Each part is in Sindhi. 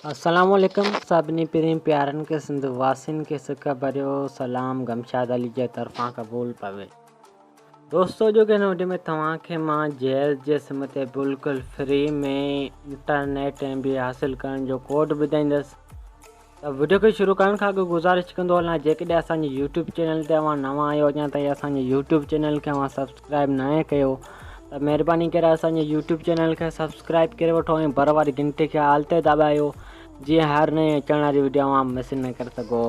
اسلام عليڪم سڀني پرين پيارن کي سنڌ واسين کي سڪ ڀريو سلام غمشاد علي جي طرفان قبول پوي. دوستو جو ڪنهن وڊيو ۾ توهان کي مان جيز جي سم تي بلڪل فري ۾ انٽرنيٽ ايم بي حاصل ڪرڻ جو ڪوڊ ٻڌائيندس ته وڊيو کي شروع ڪرڻ کان اڳ گذارش ڪندو هلان جيڪڏهن اسان جي يوٽيوب چينل تي اوهان نوان آهيو اڃا تائين اسان جي يوٽيوب چينل کي اوهان سبسڪرائب ناهي ڪيو ته مهرباني ڪري اسان جي يوٽيوب چينل کي سبسڪرائب ڪري وٺو ۽ ڀر واري گهنٽي کي آل تي دٻايو جيئن هر نئين اچڻ واري وڊيو اوهان مس نه ڪري سگهو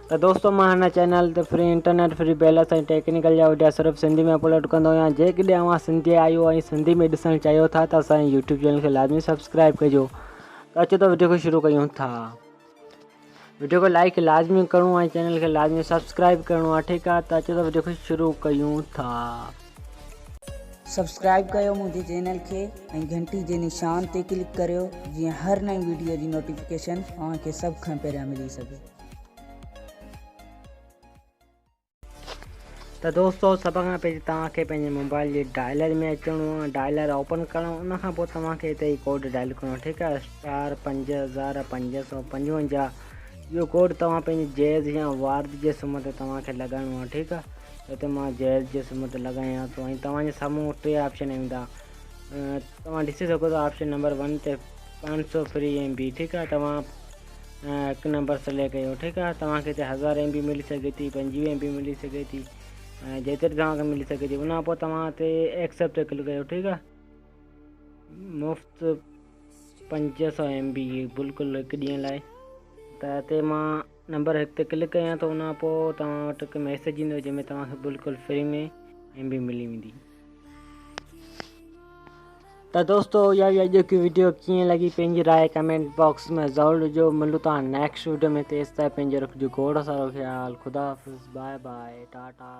ته دوستو مان هن چينل تي free internet free balance ۽ technical جا وڊيا صرف سنڌي ۾ اپلوڊ ڪندو آهيان جيڪڏهن اوهان سنڌي آهيو ۽ سنڌي ۾ ڏسڻ چاهيو ٿا ته اسان جي يوٽيوب چينل کي لازمي سبسڪرائب ڪجو ته اچو ته وڊيو کي شروع ڪيون ٿا وڊيو کي لائڪ لازمي ڪرڻو آهي چينل کي لازمي سبسڪرائب ڪرڻو آهي ٺيڪ آهي ته اچو ته وڊيو کي شروع ڪيون ٿا. سبسڪرائب ڪيو منهنجي چينل کي ۽ گهنٽي جي نشان تي ڪلڪ ڪريو جيئن هر نئين وڊيو جي نوٽيفڪيشن اوهان کي سڀ کان پهريان ملي سگهي. ته دوستو سڀ کان پهرين توهان کي پنهنجي موبائل جي ڊائلر ۾ اچڻو آهي ڊائلر اوپن ڪرڻو ان کان پوء توهان کي هتي هي ڪوڊ ڊائل ڪرڻو آهي ٺيڪ آهي اسٽار 5555 اهو ڪوڊ توهان پنهنجي جيز يا وارد جي سم تي توهان کي لڳائڻو آهي ٺيڪ آهي هتي مان جيز جي سم تي لڳايان ٿو ۽ توهان جي سامهون ٽي آپشن ايندا توهان ڏسي سگهو ٿا آپشن نمبر 1 تي 500 فري ايم بي ٺيڪ آهي توهان هڪ نمبر سليڪٽ ڪيو ٺيڪ آ توهان کي هتي 1000 ايم بي ملي سگهي ٿي 25 ايم بي ملي سگهي ٿي ۽ جيتري توهان کي ملي سگهي ٿي ان کان پوء توهان هتي ايڪسيپٽ تي ڪلڪ ڪيو ٺيڪ آ مفت 500 ايم بي بلڪل هڪ ڏينهن لاء ته هتي مان نمبر هڪ تي ڪلڪ ڪيان ٿو ان کان پوء توهان وٽ هڪ ميسيج ايندو جنهن ۾ توهان کي بلڪل فري ۾ ايم بي ملي ويندي. ته دوستو اها هئي اڄوڪي وڊيو ڪيئن لڳي پنهنجي راء ڪمينٽ باڪس ۾ ضرور ڏجو ملون ٿا نيڪسٽ وڊيو ۾ تيستائين پنهنجو رکجو کوڙ سارو خيال خدا حافظ باء باء ٽاٽا.